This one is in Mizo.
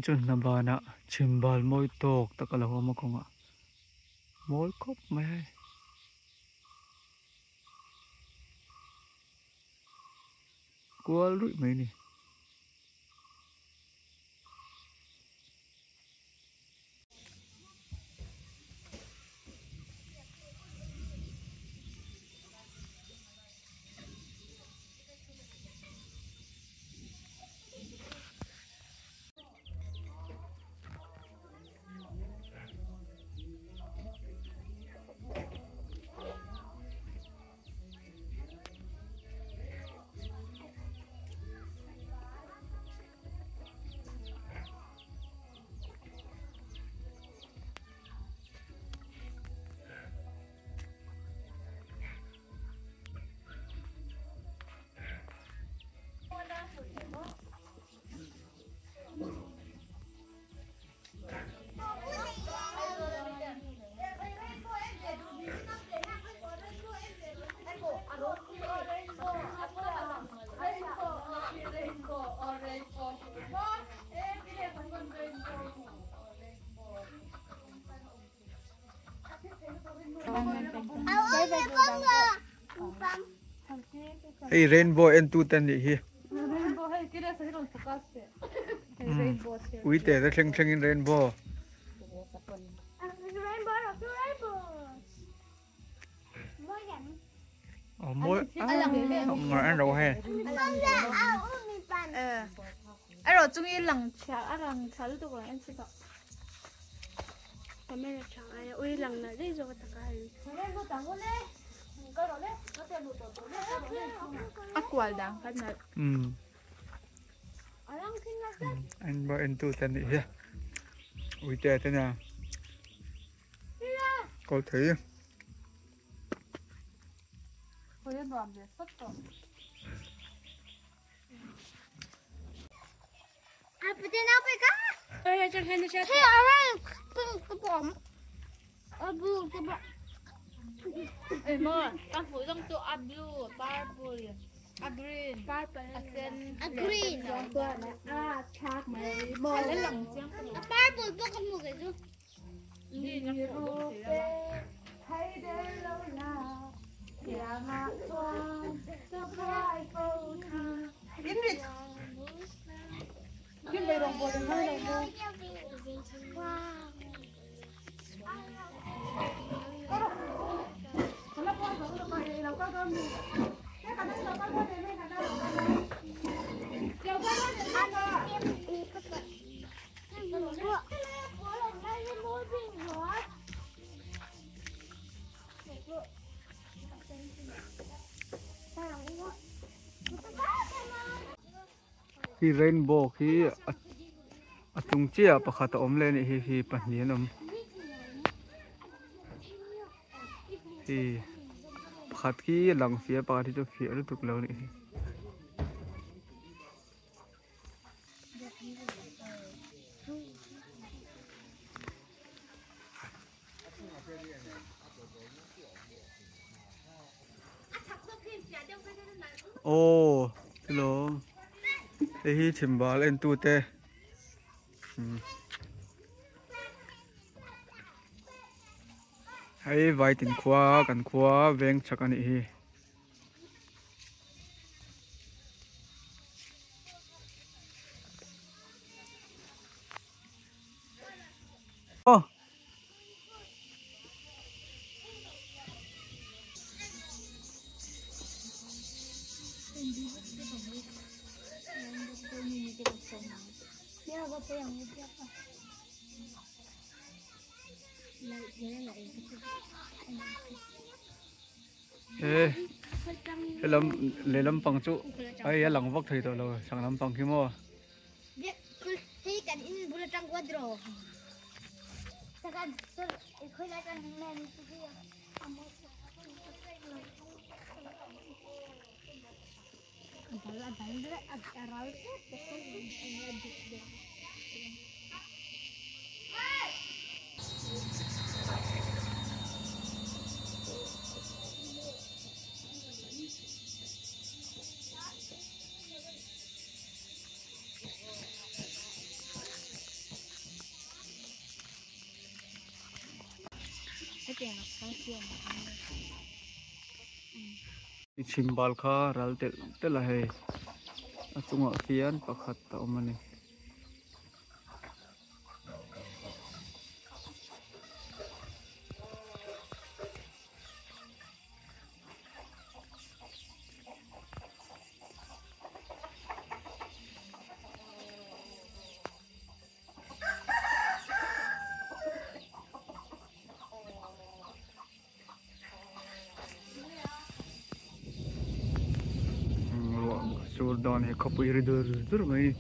chu hna banah chhimbal mawi tawk tak a lo awm a kawngah mawi khawp mai hei. Kual ruih mai a ni. Hei rainbow en tu te nih hi. Ui te te thleng thleng in rainbow. Mawi ngar an ro he. Ero chung i lang chhia a lang chhia lutuk lo en si tawh. Camera chang ai ui lang na dei zawk taka hei. A kual dang khat nalh. Um. An ba en tu te nih hi. Ui te te na. Kawl thei. A blue, purple, a green, a sen, a green, a thak mai maw le lang chiang a purple bawk ka hmu kei chu. Khi rainbow khi a chung chiah ah pakhat a awm leh a nih hi khi pahnih an awm khi pakhat khi a lang fiah a pakhat hi chu a fiah lutuk lo a nih hi. Aw hello hei hi chhimbal en tu te hei vaitin khua kan khua veng chhak a nih hi. Aw. He helam lehlam pang chu hei a lang vak thei tawh lo chhak lampang khi maw. Chhimbal kha ral telh telh a hei a chungah khian pakhat a awm a ni. Ruah sur dawn hi khawpui ri dur dur mai a ni.